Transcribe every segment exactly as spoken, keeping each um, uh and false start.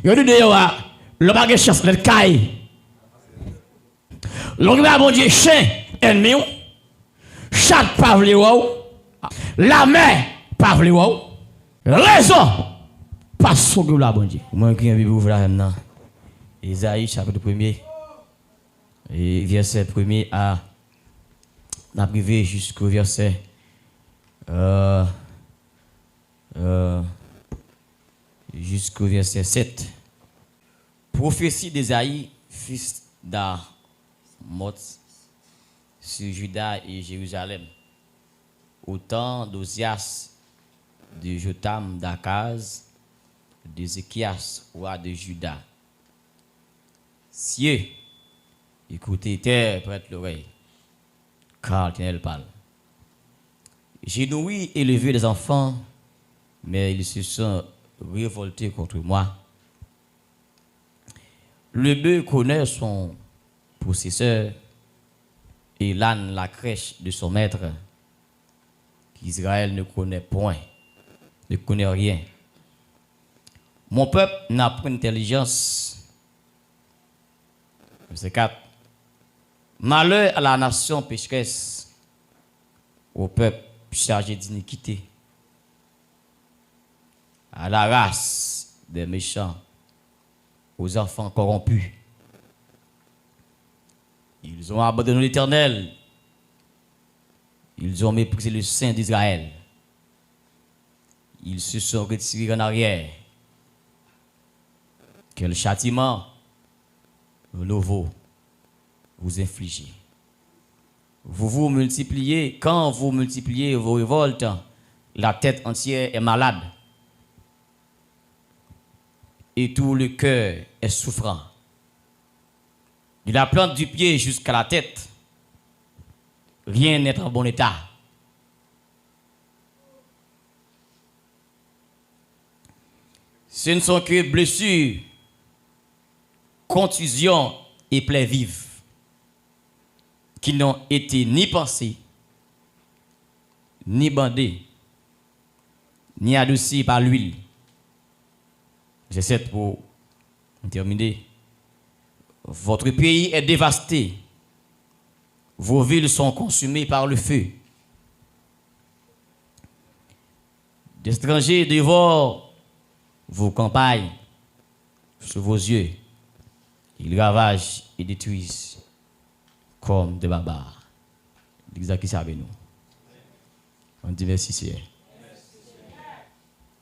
Yo di deyò a, lè w pa gen chans, lèt kay. Lè w gen bagay Bondye, chen, ènmi w. Chat pa vle wè w. Lamè pa vle wè w. Rezon pa sou glwa Bondye. Mwen ki gen Bib ouvri avè m nan. Ezayi chapit premye, e vèsè premye a, n ap rive jisko vèsè, euh, euh, jisko vèsè sèt. Prophétie d'Ésaïe, fils d'Amoz, sur Juda et Jérusalem, au temps d'Ozias, de Jotham, d'Akaz, d'Ézéchias, roi de Juda. Cieux, écoutez, terre, prête l'oreille, car l'Éternel parle. J'ai nourri et élevé des enfants, mais ils se sont révoltés contre moi. Le bœuf connaît son possesseur, et l'âne la crèche de son maître. Israël ne connaît point, ne connaît rien. Mon peuple n'a point d'intelligence. Verset quatre. Malheur à la nation pécheresse, au peuple chargé d'iniquité, à la race des méchants, aux enfants corrompus. Ils ont abandonné l'Éternel. Ils ont méprisé le Saint d'Israël. Ils se sont retirés en arrière. Quel châtiment nouveau vous infligez. Vous vous multipliez, quand vous multipliez vos révoltes, la tête entière est malade et tout le cœur est souffrant. De la plante du pied jusqu'à la tête, rien n'est en bon état. Ce ne sont que blessures, contusions et plaies vives qui n'ont été ni pansées, ni bandées, ni adoucies par l'huile. Verset sept pour terminer. Votre pays est dévasté. Vos villes sont consumées par le feu. Des étrangers dévorent vos campagnes sous vos yeux. Ils ravagent et détruisent comme des barbares. Legliz la, ki sa avè nou? Ann di mèsi, Seyè.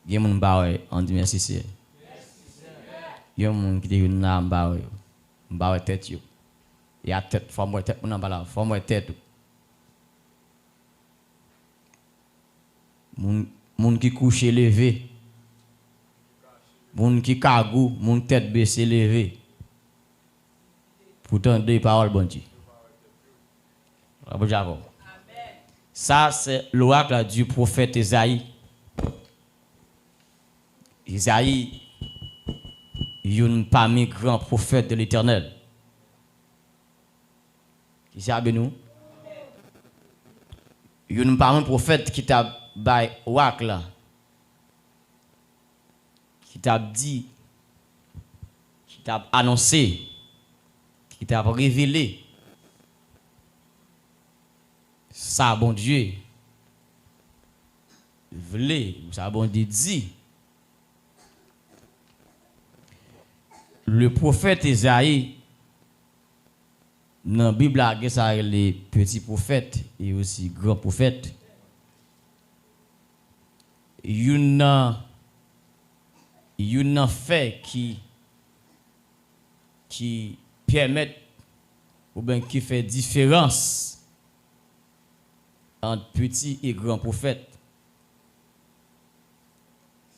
Gen moun m pa wè, ann di mèsi, Seyè. Gen moun ki te vin la, m pa wè yo. M pa wè tèt yo. E a tèt, fò m wè tèt moun anba la, fò m wè tèt ou. Moun, moun ki kouche leve. Moun ki kagou, moun tèt bese leve. Pou tande pawòl Bondye. Sa, se l'oracle du prophète Esaïe. Esaïe, youn pami gran pwofèt de Letènèl. Ki se abè nou? Youn pami pwofèt ki t ap bay orak la, ki t ap di, ki t ap anonse, ki t ap revele sa Bondye vle, sa Bondye di. Le pwofèt Ezayi, nan Bib la, gen sa rele peti pwofèt e osi gran pwofèt. Youn nan, youn nan fè ki, ki pèmèt oubyen ki fè diferans ant peti e gran pwofèt,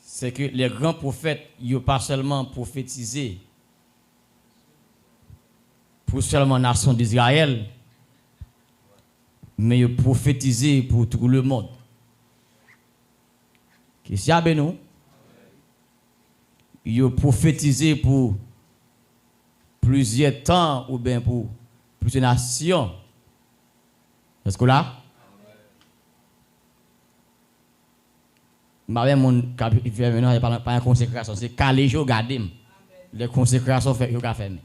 se ke lè gran pwofèt yo pa sèlman pwofetize pou sèlman nasyon Dizrayèl, men yo pwofetize pou tout lemonn. Ke Seyè a beni w. Yo pwofetize pou plizyè tan oubyen pou plizyè nasyon. Èske w la? M pa wè moun k ap fèmen non, pa, pa yon konsekrasyon, se kale je w gade m. Lè konsekrasyon fèt, yo ka fèmen.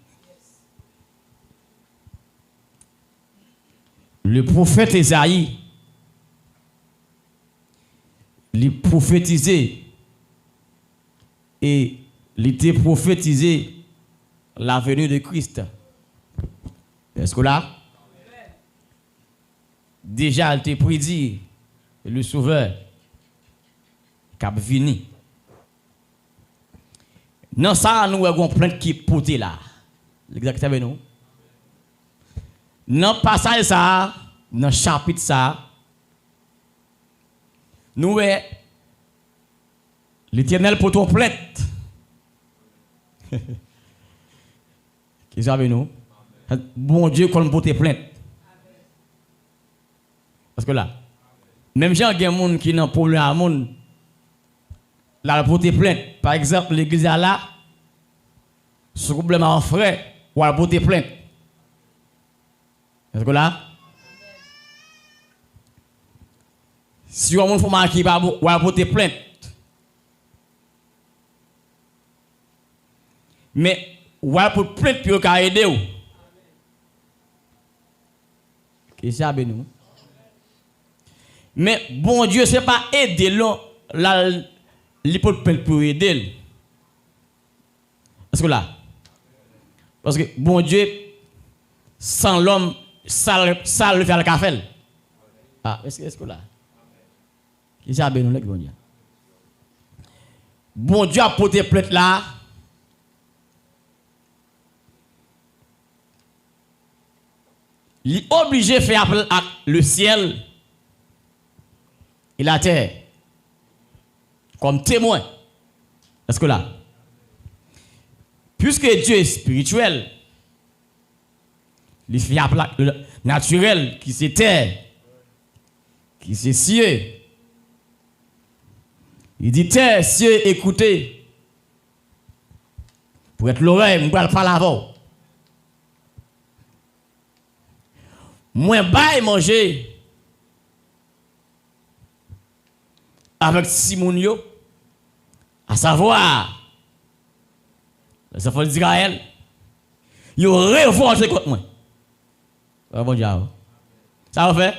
Le pwofèt Ezayi, li pwofetize e li te pwofetize la venue de Christ. Èske w la? Deja, l te predi le Sauveur k ap vini. Nan sa a, nou wè gon plent ki pote la. Legliz ak sève nou. Nan pasaj sa a, nan chapit sa a, nou wè Letènèl pote yon plent. Ki sa vle nou? Bondye konn pote plent. Èske w la? Menm jan gen moun ki nan pwoblèm a moun, l al pote plent. Pa egzanp, legliz la la, sou pwoblèm a yon frè, w al pote plent. Èske w la? Si yon moun fè w maki pa bon, w al pote plent. Men, w al pote plent pou yo ka ede w. Ke Seyè a beni w. Men, Bondye se pa ede l non, l al, li pote plent pou yo ede l. Èske w la? Paske Bondye, san lòm, sa l, sa l fè, l ka fè l. Ah, èske, èske w la? Ke Seyè a beni w, lèk Bondye. Bondye ap pote plent la. Li oblije fè apèl ak le ciel et la terre comme témoin. Èske w la? Puisque Dieu est spirituel, li fè apèl ak le naturel, ki se tè, ki se sye. Li di, tè, sye, ekoute. Prèt lorèy, m pral pale avè w. Mwen bay manje avèk timoun yo, asavwa, lèzanfan Izrayèl, yo revòlte kont mwen. Sa Bondye a, sa yo fè?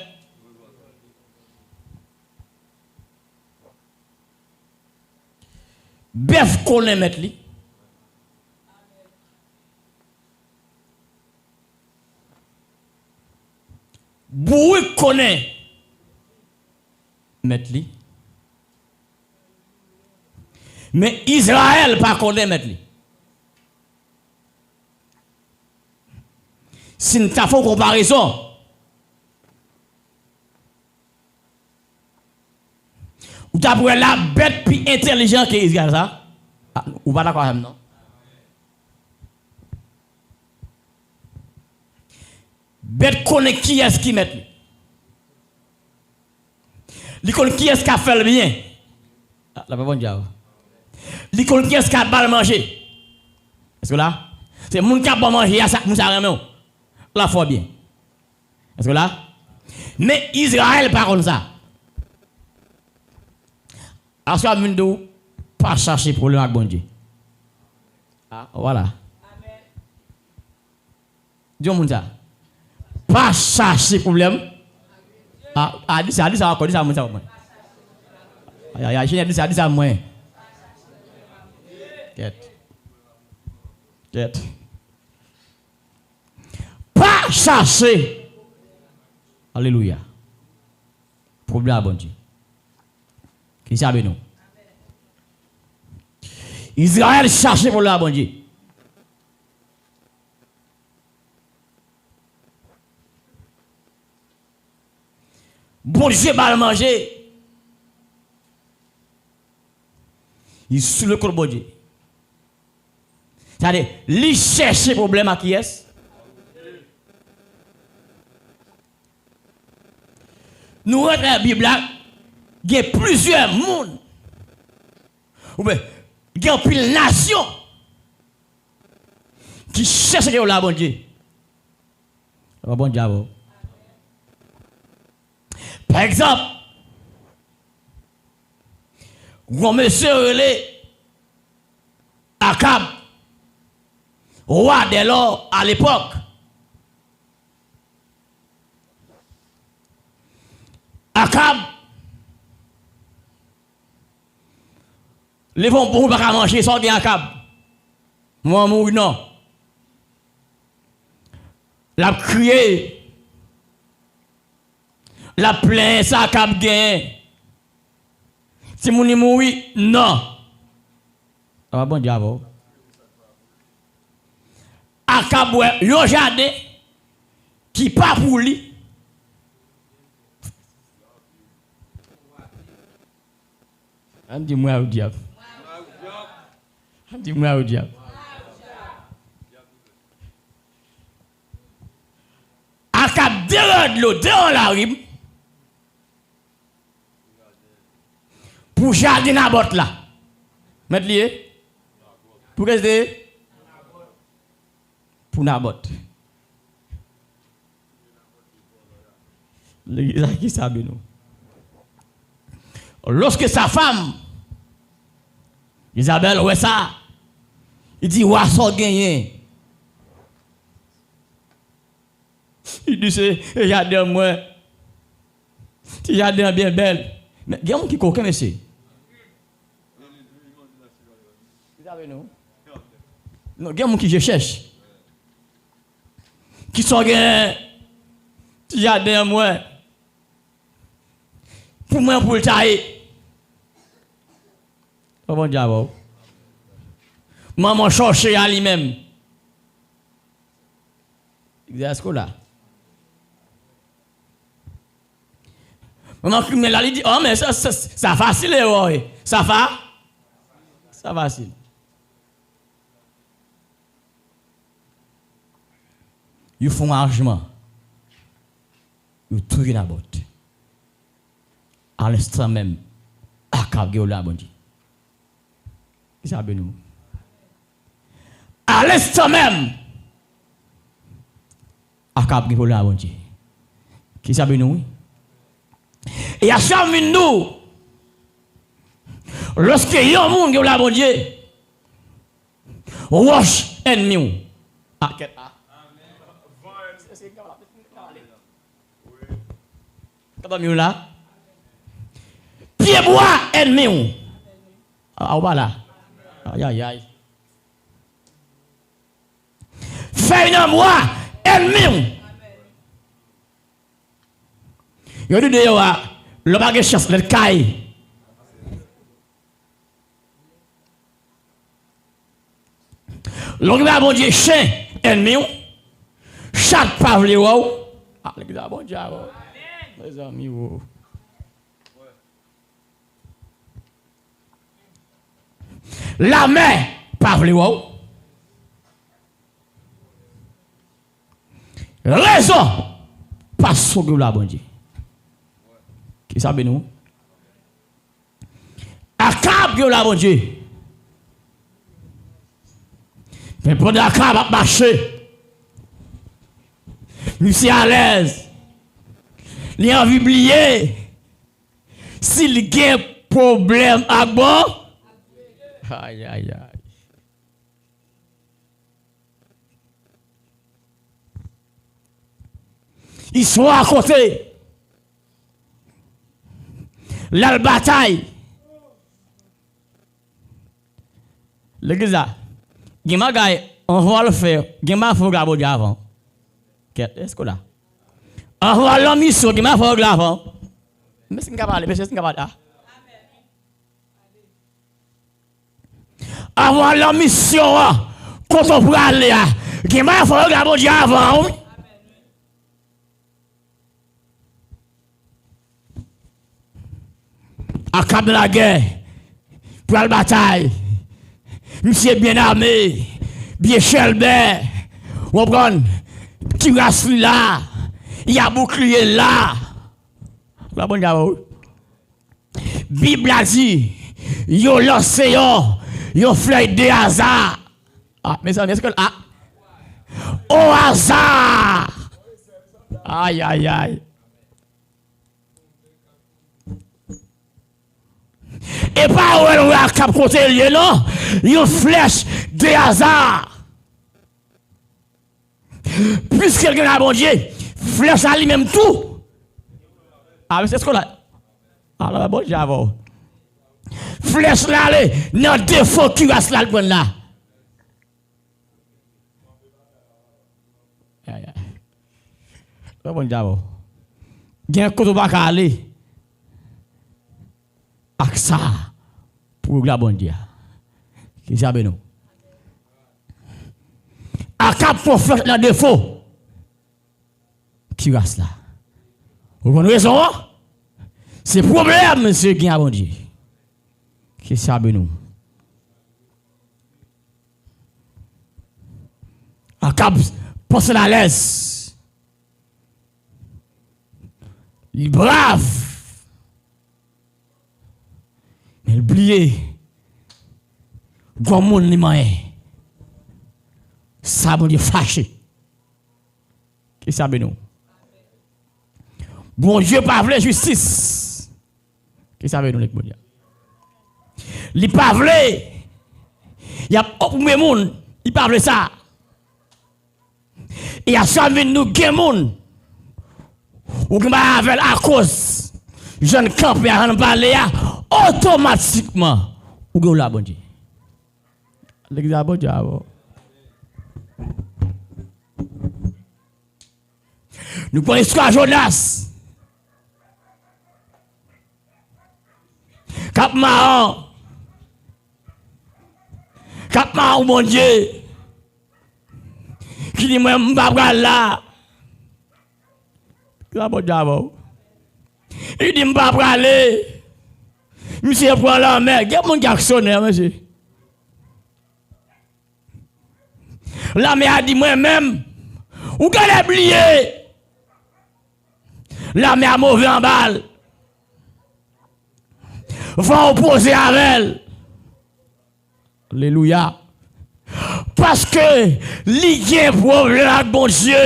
Bèf konnen mèt li. Bourik konnen mèt li. Men Izrayèl pa konnen mèt li. Si n ta fè yon konparezon, ou t ap wè la bèt pi entèlijan ke Izrayèl sa? Ah, ou pa dakò avè m, non? Bèt konnen kiyès ki mèt li. Li konn kiyès k ap fè l byen. Ah, la pa Bondye a. Li konn kiyès k ap ba l manje. Èske w la? Se moun k ap ba w manje a, sa, moun sa renmen w. L ap fè w byen. Èske w la? Men Izrayèl pa konn sa. Aswè a m vin di w, pa chache pwoblèm ak Bondye. Ah, vwala. Di yon moun sa. Pa chache pwoblèm. Ah, ah, di sa, di sa ankò, di sa moun sa pou mwen. Ay, ay, ay, Senyè, di sa, di sa pou mwen. Kèt. Kèt. Pa chache. Alelouya. Pwoblèm a Bondye. Ke Seyè a beni w. Izrayèl chache pwoblèm a Bondye. Bondye ba l manje. Li sou le kont Bondye. Sa vle di, li chèche pwoblèm ak kiyès? Nou rantre nan Bib la, gen plizyè moun, oubyen gen anpil nasyon ki chèche ke yo la Bondye. Apa Bondye avè w. Pa egzanp, gon mesye rele Akab. roi des lors à l'époque. Akab, li fè yon bon pa ka manje, sa w gen Akab? Mwen mouri non. L ap kriye. L ap plenyen sa Akab genyen. Timoun li mouri? Non. Sa pa Bondye avè w. Akab wè yon jaden ki pa pou li. Ann di mwa ou dyab. Ann di mwa ou dyab. Akab devan dlo, devan lari m, pou jaden Nabòt la. Mèt li ye? Pou kès li ye? Pou Nabòt. Legliz la ki sabi nou. Lorsque sa femme, Isabelle, wè sa, li di, wa, sa w genyen? Li di, se, se jaden mwen. Ti jaden an byen bèl. Men gen moun ki koken, mesye. Ki sa vle nou? Non, gen moun ki je chèch. Ki sa w gen? Ti jaden an mwen. Pou mwen, pou l ta ye. Bon, Bondye avè w. Manman chòche a li menm. Egzèsis la. Manman kriminèl la, li di, oh, men sa, sa, sa fasil, e, wi. Sa fa-, sa fasil. Yo fè yon aranjman. Yo touye Nabòt. A lenstan menm, Akab gen pwoblèm ak Bondye. Ki sa beni w? A lenstan menm, Akab gen pwoblèm ak Bondye. Ki sa beni w, wi? E a sa m vin di w, lòske yon moun gen pwoblèm ak Bondye, wòch ènmi w. A, kèt, a. Kaba miw la. Pyebwa ènmi w. A, ou pa la. Ayayay. Fèy nan bwa ènmi w. Yo di deyò a, lè w pa gen chans, lèt kay. Lè w gen bagay Bondye, chen ènmi w, chat pa vle wè w. A, legliz la Bondye avè w. Mezanmi, wo. Lamè pa vle wè w. Rezon pa sou glwa Bondye. Ki sa beni w? Akab gen la Bondye. Men pandan Akab ap mache, misye alèz. Li anvi bliye si li gen pwoblèm ak bon. Ayayay. Istwa rakonte l al batay. Legliz la, gen bagay, anvan w al fè, gen bagay fò w regle a Bondye avan. Kèt, èske w la? Anvan w al nan misyon, gen bagay fò w regle avan. Mesye, m ka pale, mesye, m ka pale. A. Avan w al nan misyon an, kote w prale a, gen bagay fò w regle a Bondye avan, wi. Akab nan lagè, pral batay. Misye byen ame, byen chèlbè. W konprann? Kiras li la, y a boukliye la. La Bondye avan, wi. Bib la di, yo lanse yon, yon flèch de aza. A, mezanmi, èske, a? O aza! Ayayay. E pa wè l wè Akab kote l ye, non. Yon flèch de aza. Piske l gen la Bondye, flèch la li menm tou. A, mesye, èske w la? Ala, Bondye avè w. Flèch la ale nan defo kiras la l pran la. Ay, ay. Ala, Bondye avè w. Gen kote w pa ka ale ak sa pou glwa Bondye a. Ke Dye beni w. Akab pran flèch nan defo kiras la. Ou konn rezon an? Se pwoblèm misye gen a Bondye. Ke Dye beni w. Akab panse l alèz. Li brav. Men l bliye granmoun li manyen. Sa Bondye fache. Ke Dye beni w. Bondye pa vle jistis. Ke Dye beni w, nèg Bondye. Li pa vle y ap oprime moun. Li pa vle sa. E aswè a m vin di w gen moun ou gen bagay avè l akoz jan l kanpe a, jan l pale a, otomatikman ou gen w la Bondye. Legliz la Bondye avè w. Nou pran istwa Jonas k ap mawon, k ap mawon Bondye, ki di mwen m pa pral la. Sa Bondye avè w. Li di m pa prale. Misye pran lanmè. Gen moun ki aksyonè, mesye. Lanmè a di mwen menm, ou genlè bliye. Lanmè a move anba l. Van opoze avè l. Alelouya. Paske li gen pwoblèm ak Bondye.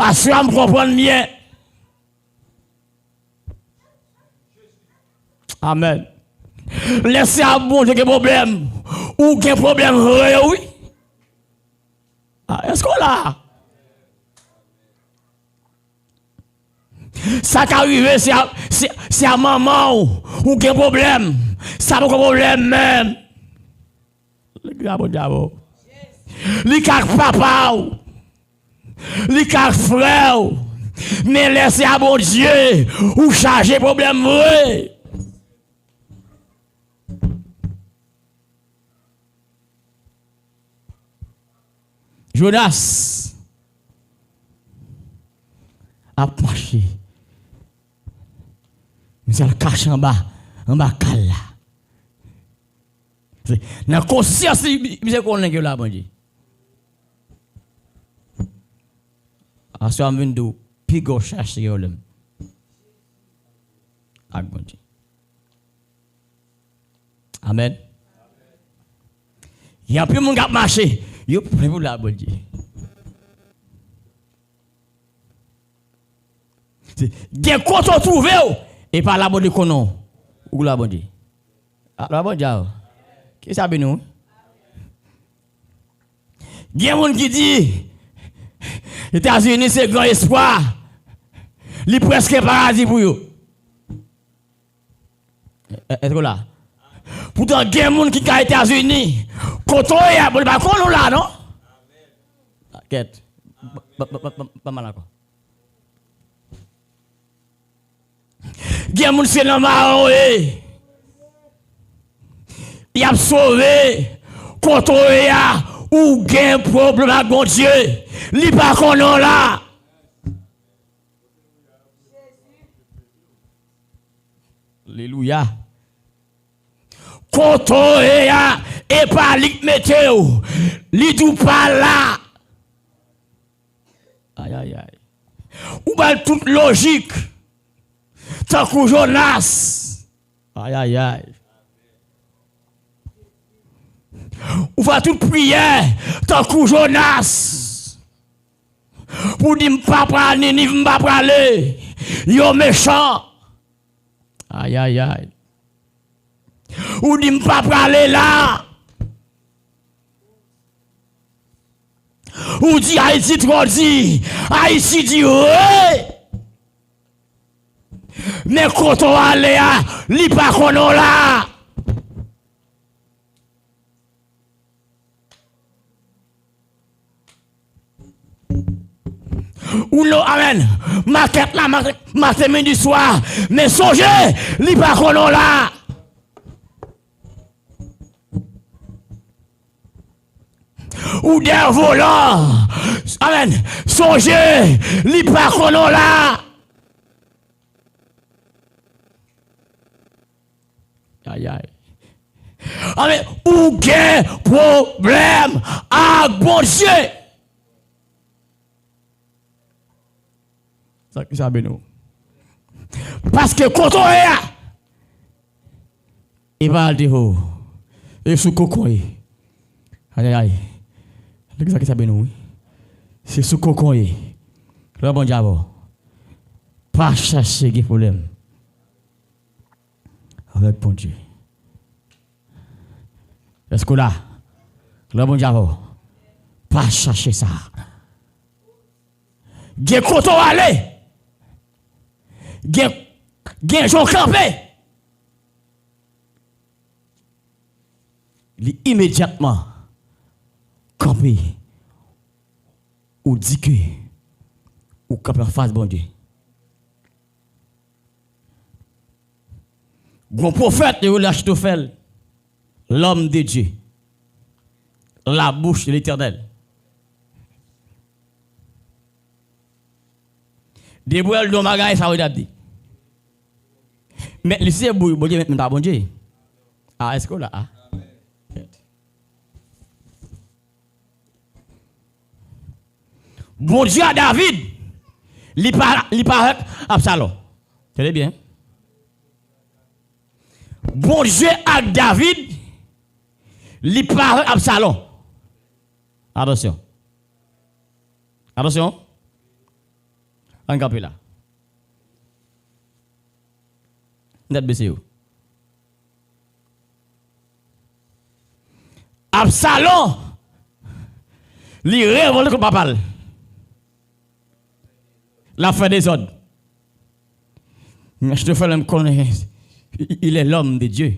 Aswè a m konprann byen. Amèn. Lè se a Bondye gen pwoblèm, ou gen pwoblèm vre wi. A, èske w la? Sa ka rive se a, se, se a manman w, ou gen pwoblèm. Sa poko pwoblèm menm. Legliz la Bondye avè w. Li ka ak papa w. Li ka ak frè w. Men lè se a Bondye, ou chaje pwoblèm vre. Jonas ap mache. Misye al kache anba, anba kal la. Se nan konsyans li, misye konnen ke la Bondye. Aswè a m vin di w, pi gwo chache yon lèm ak Bondye. Amèn. Gen anpil moun k ap mache, yo prè pou la Bondye. Se, gen kote w twouve w, e pa la Bondye konnen w. Ou la Bondye. A, la Bondye a w. Ke sa beni w. Gen moun ki di, Etazini se gran espwa. Li prèske paradi pou yo. È-, èske w la? Poutan, gen moun ki ka Etazini, kote w ye a, Bondye pa konn ou la, non? Kèt. Ban m mal ankò. Gen moun se nan mawon yo ye. Y ap sove. Kote w ye a, ou gen pwoblèm ak Bondye. Li pa konnen w la. Alelouya. Kote w ye a, e pa li k mete w. Li di w pa la. Ay, ay, ay. Ou ba l tout lojik. Tankou Jonas. Ay, ay, ay. Ou fè tout priyè tankou Jonas. Pou di m pa pral Niniv, m pa prale. Yo mechan. Ay, ay, ay. Ou di m pa prale la. Ou di Ayiti twò di, Ayiti dire. Men kote w ale a, li pa konnen w la. Ou non, amèn. Makèt la, maten, maten, midi, swa. Men sonje, li pa konnen w la. Ou dèyè volan. Amèn. Sonje, li pa konnen w la. Ayay. Amèn. Ou gen pwoblèm ak Bondye. Sa ki sa beni w. Paske kote w ye a, e pa al te fè w. E sou kokon ye. Ayayay. Legliz la ki sa beni w, wi. Se sou kokon ye. Lè Bondye avè w. Pa chache gen pwoblèm avèk Bondye. Èske w la? Lè Bondye avè w. Pa chache sa. Gen kote w ale. Gen, gen jan w kanpe. Li imedyatman kanpe. Ou di ke ou kanpe anfas Bondye. Gon pwofèt yo rele Achitofèl, l'homme de Dieu, la bouche de l'Éternel. Depi w wè l di yon bagay, sa w t ap di. Men li se bouy, Bondye, men pa Bondye. A, èske w la a? Bondye a David, li pa, li pa avèk Absalon. Tande byen. Bondye ak David, li pa avèk Absalon. Atansyon. Atansyon. Ann kanpe la. Tèt bese yo. Absalon, li revòlte kont papa l. L ap fè dezòd. Men Achitofèl menm konnen, il est l'homme de Dieu.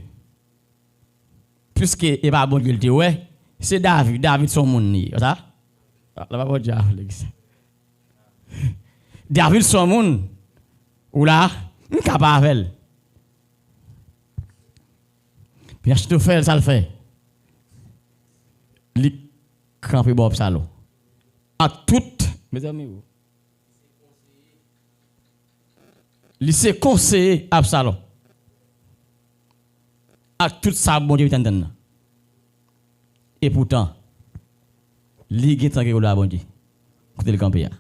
Piske e pa Bondye l te wè, se David. David se yon moun li ye. Sa? La pa Bondye avè legliz. David se yon moun. Ou la, m ka pa avè l. Men Achitofèl, sa l fè? Li kanpe bò Absalon. Ak tout, mezanmi, li se konseye Absalon. Ak tout sa Bondye mete anndan l nan. Epoutan, li gentan gen glwa Bondye. Kote l kanpe a.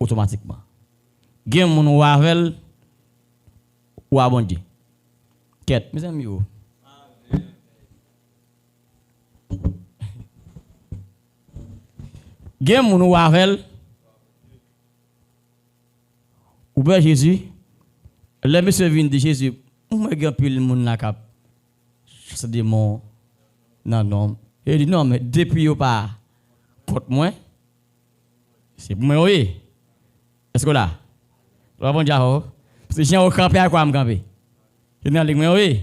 Otomatikman. Gen moun ou avè l, ou a Bondye. Kèt, mezanmi yo. Gen moun ou avè l, ou pè Jezi, lè mesye vin di Jezi, mwen gen anpil moun la k ap chase demon nan non m. E li di, non, men depi yo pa kont mwen, se pou mwen yo ye. Èske w la? Lwa Bondye avè w. Se jan w kanpe ak kwa m kanpe. Se nan lig mwen yo ye.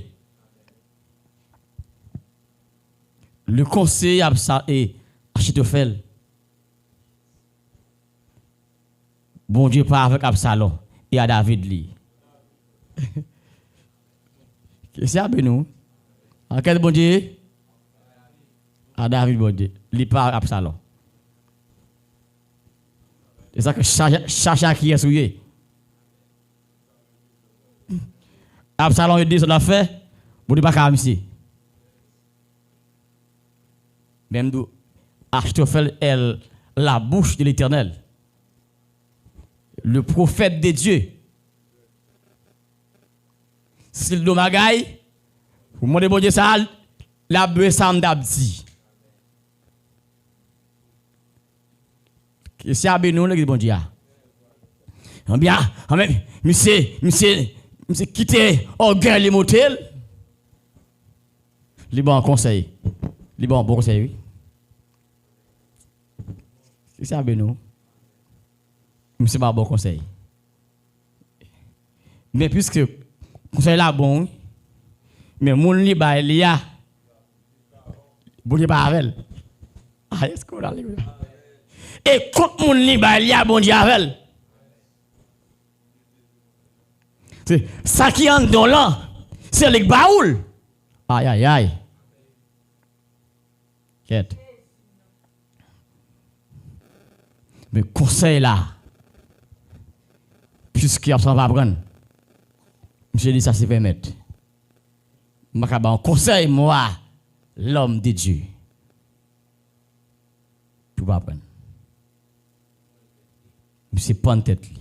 Le conseiller Absa e Achitofèl. Bondye pa avèk Absalon, e a David li. Ke se a beni w. A kèl Bondye? A David Bondye. Li pa Absalon. E sa ke chache a kiyès ou ye. Absalon e dezòd l ap fè, Bondye pa ka misye. Men m di w, Achitofèl est la bouche de l'Éternel. Le prophète de Dieu. Si l di yon bagay, ou mande Bondye sa, l ap dwe sa m t ap di. Ke se a beni w legliz Bondye a. Anbyen, anbyen, misye, misye, misye kite ògèy li moute l. Li ba w konsèy. Li ba w bon konsèy, wi. Kisa beni w? Misye ba w bon konsèy. Men piske konsèy la bon, wi. Men moun li bay li a, Bondye pa avè l. A, èske w la li? E kont moun li bay li a, Bondye avè l. Se sa ki anndan w lan, se li k ba ou l. Ayayay. Kèt. Men konsèy la, piske y ap sa pa pran. Misye di sa se pèmèt. M pa ka ba yon konsèy, mwa, lòm de Dye. Pou pa pran. Misye pann tèt li.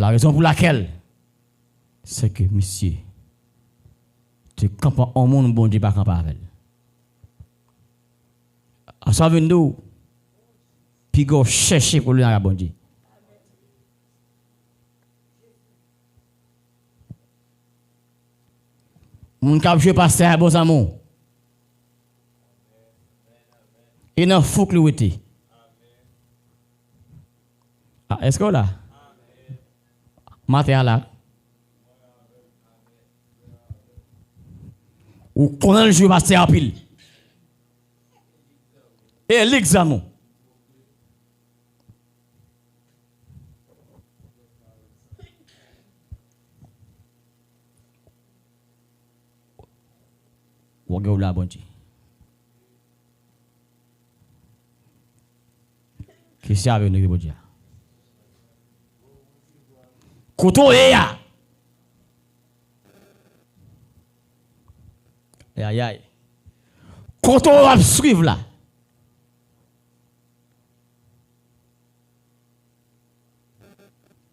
La rezon pou lakèl, se ke misye te kanpe an moun Bondye pa kanpe avè l. Aswè vin di w, piga w chèche pwoblèm ak Bondye. Moun k ap jwe pastè a bon zanmi w. E nan fouk li rete. A, èske w la? Maten an la. Ou konnen l jwe pastè anpil. E lik zanmi w. W gen w la Bondye. Ki sèvi nou ki Bondye a? Kote w ye a? Ayayay. Kote w ap swiv la?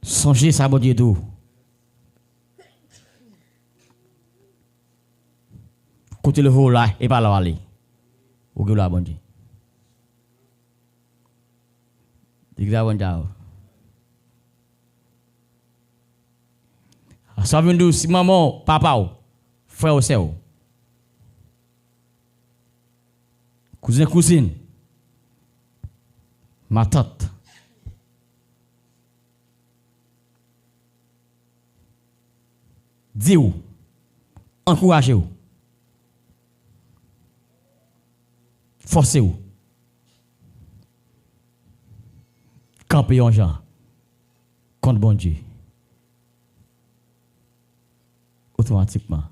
Sonje sa Bondye di w. Kote l voye w la, e pa la w ale. Ou gen w la Bondye. Di ki la Bondye a w. Sa vin di w si manman w, papa w, frè w, sè w, kouzen, kouzin, matant, di w, ankouraje w, fòse w, kanpe yon jan kont Bondye. Otomatikman,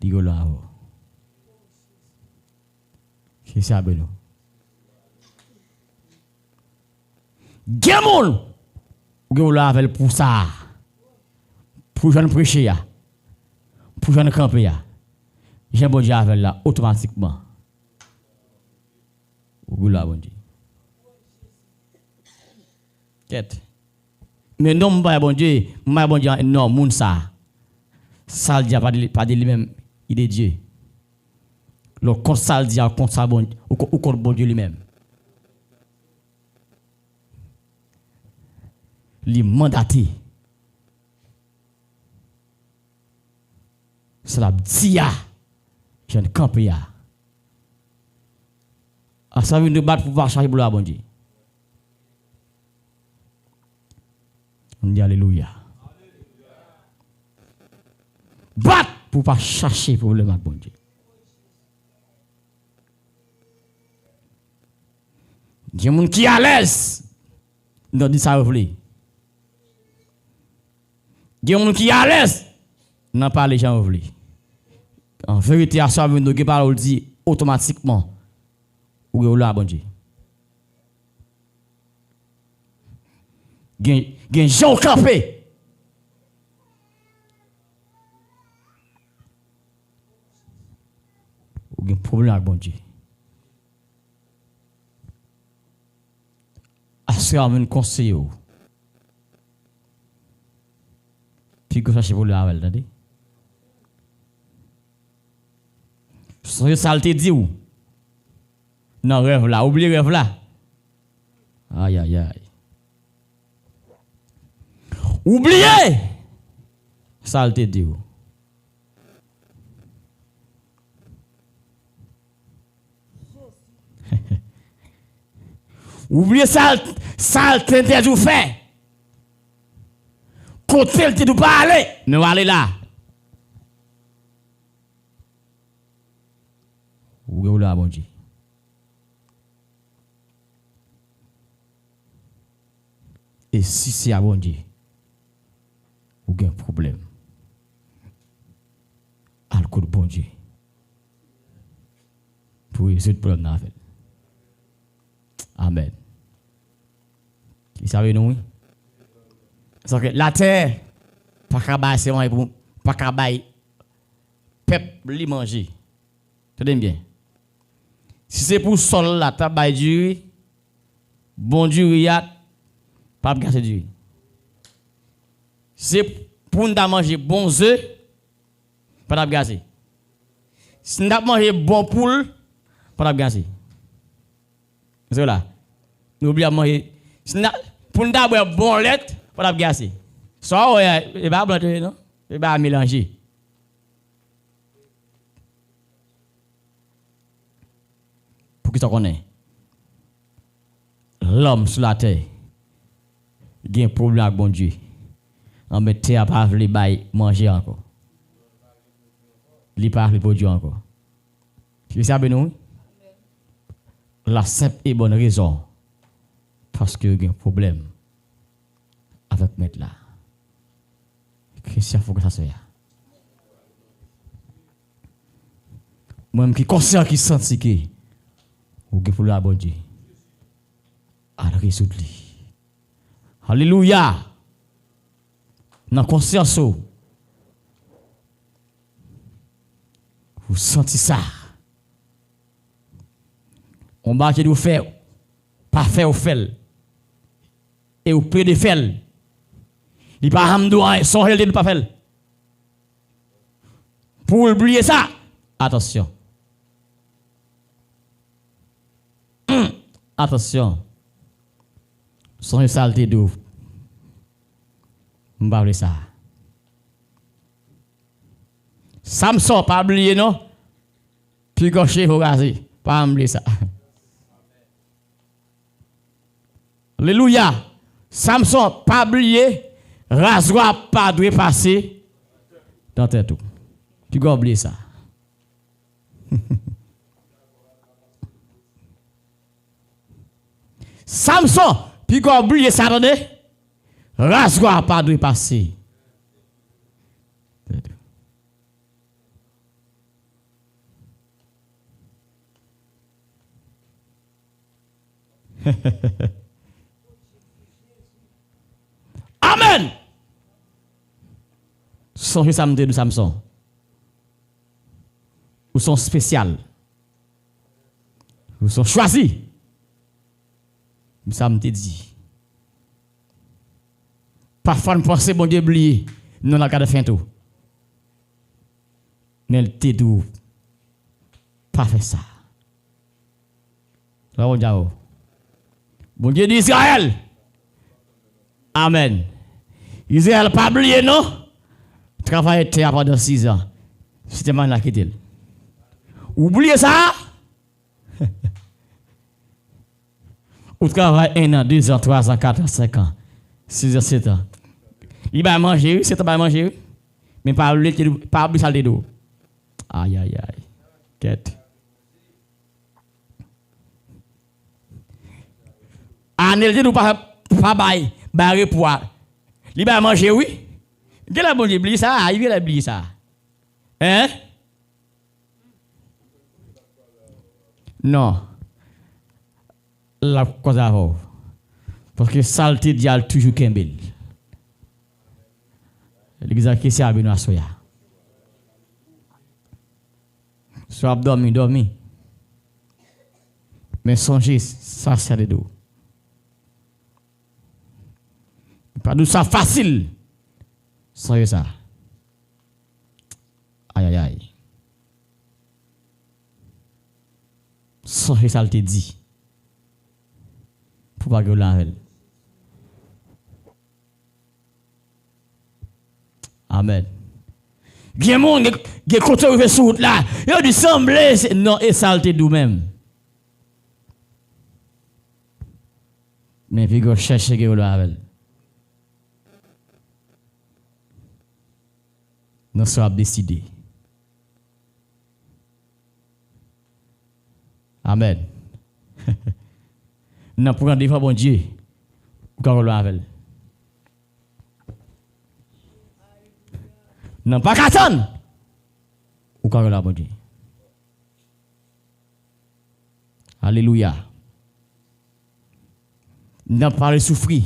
li rele avè w. Ki sa beni w. Gen moun, ou gen w la avè l pou sa a. Pou jan l preche a. Pou jan l kanpe a. Jan Bondye avè l la, otomatikman. Ou gen w la Bondye. Kèt. Men non m bay Bondye, m bay Bondye non moun sa. Sa l di a pa de, pa de li menm, li de Dye. Lè w kont sa l di a, w kont sa Bondye, ou, ou kont Bondye li menm. Li mandate. Sa l ap di a, jan l kanpe a. A sa vin de bat pou pa chache pou la Bondye. Ann di alelouya. Bat pou pa chache pwoblèm ak Bondye. Gen moun ki alèz nan di sa yo vle. Gen moun ki alèz nan pale jan yo vle. An verite, aswè a vin nou gen pawòl di otomatikman ou gen w la Bondye. Gen, gen jan w kanpe. Ou gen pwoblèm ak Bondye. Aswè a vin konseye w. Piga w chache pwoblèm avè l, tande. Sonje sa l te di w nan rèv la. Ou bliye rèv la? Ayayay. Ou bliye sa l te di w. Ou bliye sa l, sa l te entèdi w fè. Kote l te di w pa ale, men w ale la. Ou gen w la, Bondye. E si se a Bondye, ou gen pwoblèm, al kot Bondye pou rezoud pwoblèm nan avè l. Amèn. Li save nou, wi. Sa ke latè pa ka bay se manje pou, pa ka bay pèp li manje. Tande m byen. Si se pou sòl la ta bay diri, bon diri a p ap gate diri. Si se pou n ta manje bon ze, pa t ap gate. Si n t ap manje bon poul, pa t ap gate. Se la. Nou oblije ap manje. Si n ta, pou n ta bwè bon lèt, pa t ap gate. Sa w wè a, e pa blan te ye non. E pa melanje. Poukisa w konnen? Lòm sou latè gen pwoblèm ak Bondye. Anben, tè a pa vle bay manje ankò. Li pa vle pwodui ankò. Kisa beni w? La senp e bòn rezon. Paske yo gen pwoblèm avèk Mèt la. Ke sè fòk sa sè a. Mwen menm ki konsyan, ki santi ke ou gen pwoblèm ak Bondye, al rezoud li. Alelouya! Nan konsyans ou, ou santi sa. On bagay ke ou fè, pa fè, ou fè l. E ou plede fè l. Li pa janm di w anyen, sonje l te di w pa fè l. Pou w bliye sa, atansyon. Hmm, atansyon. Sonje sa l te di w. M pa vle sa. Samson, pa bliye non. Pigòche fo raze. Pa janm bliye sa. Alelouya. Samson, pa bliye, razwa pa dwe pase nan tèt ou. Pigòw bliye sa. Samson, pigòw bliye sa, tande. Razwa pa dwe pase. Amèn! Sonje sa m te di w, Samson. Ou se yon espesyal. Ou se yon chwazi. Sa m te di. Pafwa n panse Bondye bliye, non l ap gade fen tou. Men l te di w, pa fè sa. Sa Bondye a w. Bondye di Izrayèl. Amèn. Izrayèl pa bliye non. Travay tè a pandan sizan. Se te manna ki te l. Ou bliye sa? Ou travay en an, dezan, twazan, katran, senkan, sizan, setan. Li bay manje, wi, setan bay manje, wi. Men pa bliye, pa bliye sa l te di w. Ayayay. Kèt. Ane l te di w pa, pa bay, bay repo a. Li bay manje, wi. Genlè Bondye bliye sa, li genlè bliye sa. Hein? Non. L ap koze avè w. Paske sa l te di a, l toujou kenbe l. Legliz la, ke Seyè a beni w aswè a. Si w ap dòmi, dòmi. Men sonje sa Seyè a te di w. Pa di w sa fasil. Sonje sa. Ayayay. Sonje sa l te di. Pou pa gen w la avè l. Amèn. Gen moun, gen, gen kote yo rive sou wout la. Yo di sanble, se, non, e sa l te di w menm. Men pi gwo chèche gen yon lwa avè l. Nan sa w ap deside. Amèn. Nan pran devan Bondye, ou ka rele avè l. Nan pa ka tann, ou ka rele Bondye. Alelouya. Nan pale soufri.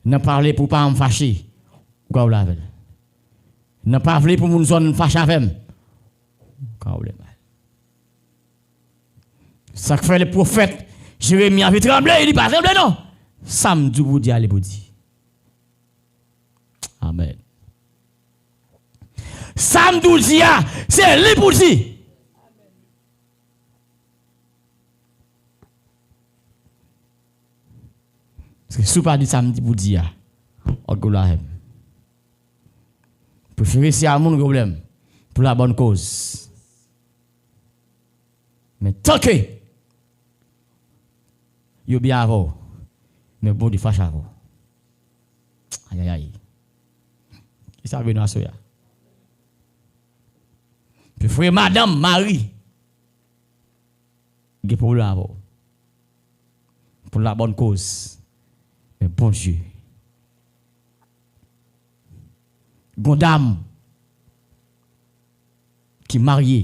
Nan pale pou pa janm fache. Ou ka rele avè l. Nan pa vle pou moun zòn fache avè m. Ou ka rele mal. Sa k fè le pwofèt Jeremi a vin tranble, li pa tranble non. Sa m di w pou di a, li pou di. Amèn. Sa m di w di a, se li pou di. Paske si w pa di sa m di pou di a, w ap goumen avè m. Prefere se a moun gen pwoblèm pou la bòn koz. Men tanke yo byen avè w, men Bondye fache avè w. Ayayay. Kisa vle nou aswè a? Prefere madanm, mari, gen pwoblèm avè w. Pou la bòn koz. Men Bondye. Gon dam ki marye.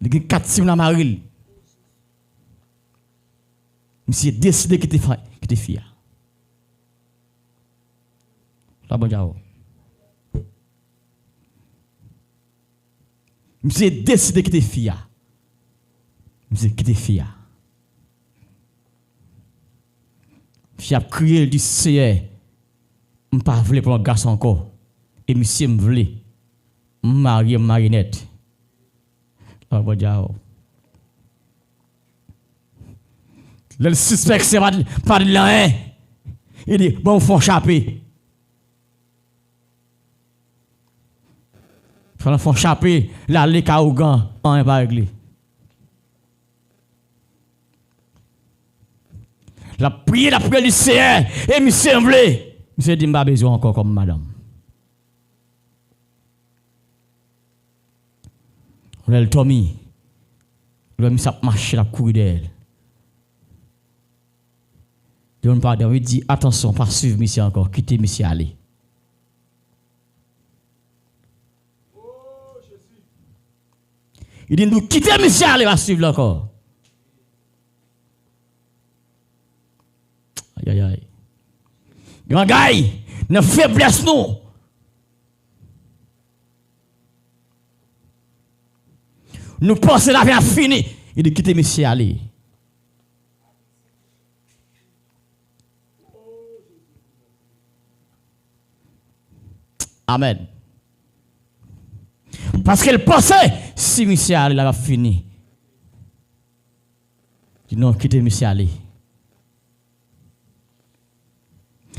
Li gen kat timoun a mari l. Misye deside kite fa-, kite fi a. Sa bon dja ou. Misye deside kite fi a. Misye kite fi a. Fi a ap kriye, li di, Seyè, m pa vle pran gason ankò. E misye m vle. M marye, m marye nèt. Sa bon dja ou. Lè l sispèk se pa, pa di l anyen. Li di, bon, m fè yon chape. Fè l fè yon chape, l ale kay ougan, anyen pa regle. L ap priye, l ap priye, li di, Seyè, e misye m vle. Misye di, m pa bezwen w ankò kòm madanm. Lè l dòmi, lè misye ap mache, l ap kouri dèyè l. Yon pa dòmi, di, atansyon, pa swiv misye ankò, kite misye ale. Li di, nou kite misye ale, pa swiv li ankò. Ayayay. Gen bagay, nan feblès nou, nou panse lavi a fini. Li di, kite misye ale. Amèn. Paske l panse, si misye ale, lavi ap fini. Di non, kite misye ale.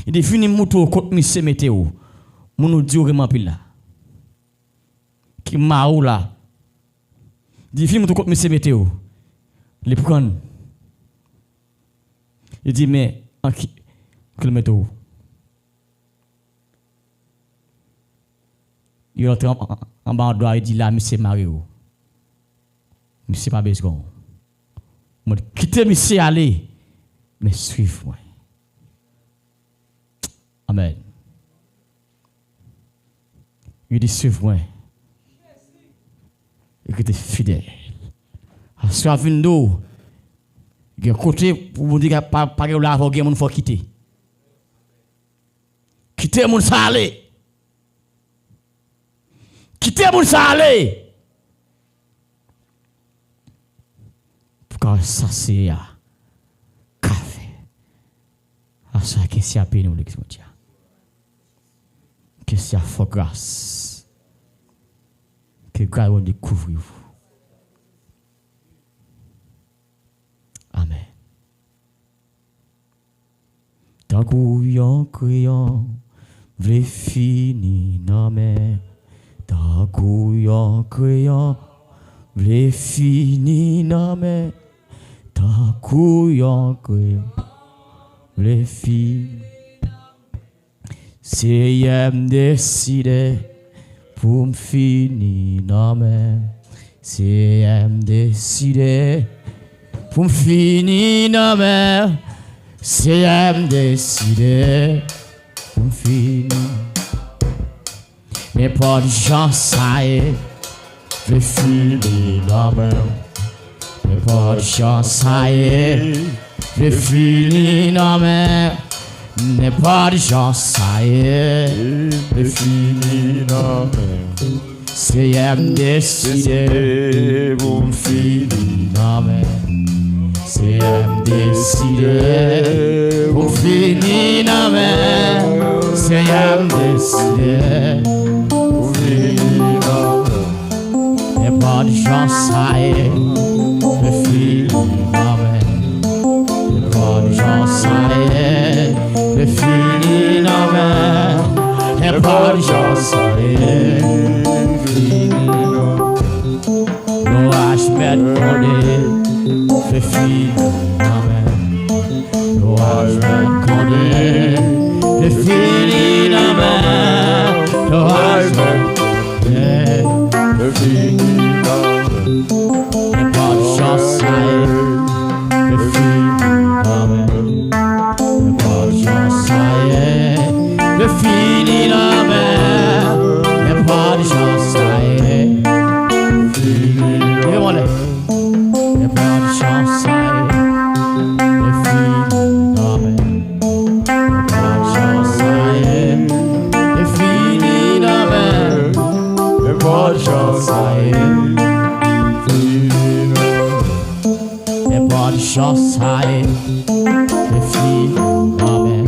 Li di, vini m montre w kot misye mete w. Moun ou di w renmen anpil la. Ki mare w la. Di, vini m montre w kot misye mete w. Li pran l. Li di, men, an ki, ki l mete w? Yo rantre an, an, anba yon dwa, yo di, la, misye mare w. Misye pa bezwen w. Mwen kite misye ale, men swiv mwen. Amèn. Li di, swiv mwen. Li rete fidèl. Aswè a vin di w, gen kote pou Bondye pa, pa gen w la avè w, gen moun fò w kite. Kite moun sa ale. Kite moun sa ale. Pou ka wè sa Seyè a ka fè. Aswè a ke Seyè a beni w, legliz Bondye a. Ke Seyè a fè w gras. Ke gras Bondye kouvri w. Amèn. Tankou yon kreyon vle fini nan men. Tankou yon kreyon Vle fini nan men tankou yon grenn. Vle fini. Seyè m deside pou m fini nan men. Seyè m deside pou m fini nan men. Seyè m deside pou m fini. Nenpòt jan sa ye, vle fini nan men. Nenpòt jan sa ye, vle fini nan men. Nenpòt jan sa ye, vle fini nan men. Seyè m deside pou m fini nan men. Seyè m deside pou m fini nan men. Seyè m deside pou m fini nan men. Nenpòt jan sa ye, vle fini nan men. Nenpòt jan sa ye, vle fini nan men. Nenpòt jan sa ye, vle fini nan men. Loraj mèt konnen, vle fini nan men. Loraj mèt konnen, vle fini nan men. Loraj mèt konnen, vle fini nan men. Nenpòt jan sa ye, vle fini nan men. Nenpòt jan sa ye, vle fini nan men. Nenpòt jan sa ye, vle fini nan men. Nenpòt jan sa ye, vle fini nan men. Nenpòt jan sa ye, vle fini nan men. Nenpòt jan sa ye, vle fini nan men. Nenpòt jan sa ye, vle fini nan men.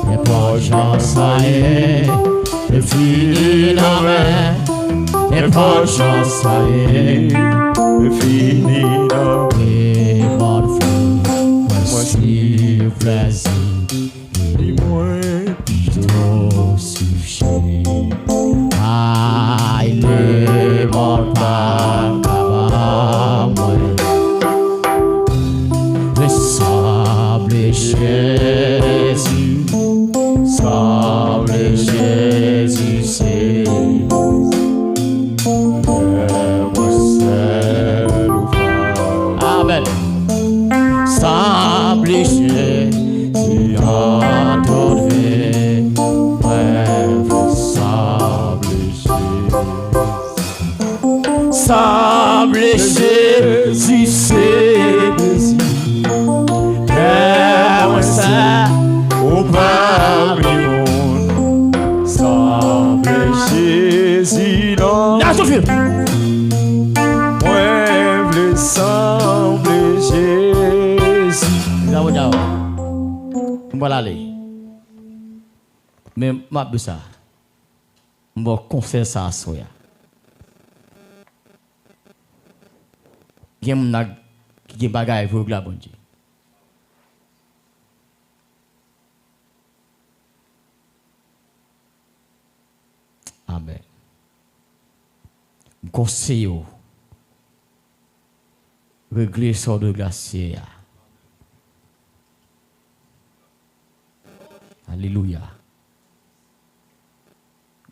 Nenpòt jan sa ye, vle fini nan men. Nenpòt jan sa ye, vle fini nan men. Nenpòt jan mwen swiv plèzi. Li mwen pito swiv Jezi. Ay, lemò pa ka ba mwen. Mwen sanble Jezi, sanble Jezi, se Amèn. Sanble Jezi nan tout vi. Mwen vle sanble Jezi. Sanble Jezi se dezi. Kè mwen sa ou pa bliye moun. Sanble Jezi non. Mwen vle sanble Jezi. Mwen pral ale. Men m ap di sa. M ba w konsèy sa aswè a. Gen moun ak, ki gen bagay pou yo regle a Bondye. Amèn. M konseye w, regle sa w dwe regle a Seyè a. Alelouya.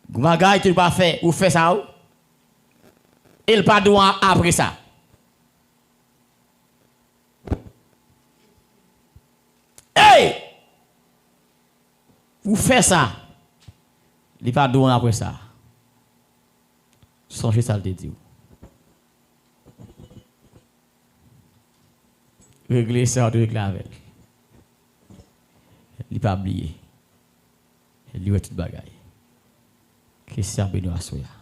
Gon bagay ke l pa fè, ou fè sa ou. E l pa dwe apre sa. Ey! Ou fè sa, li pa dwe apre sa. Sonje sa l te di w. Regle sa w te regle avè l. Li pa bliye. Li wè tout bagay. Ke Seyè a beni w aswè a.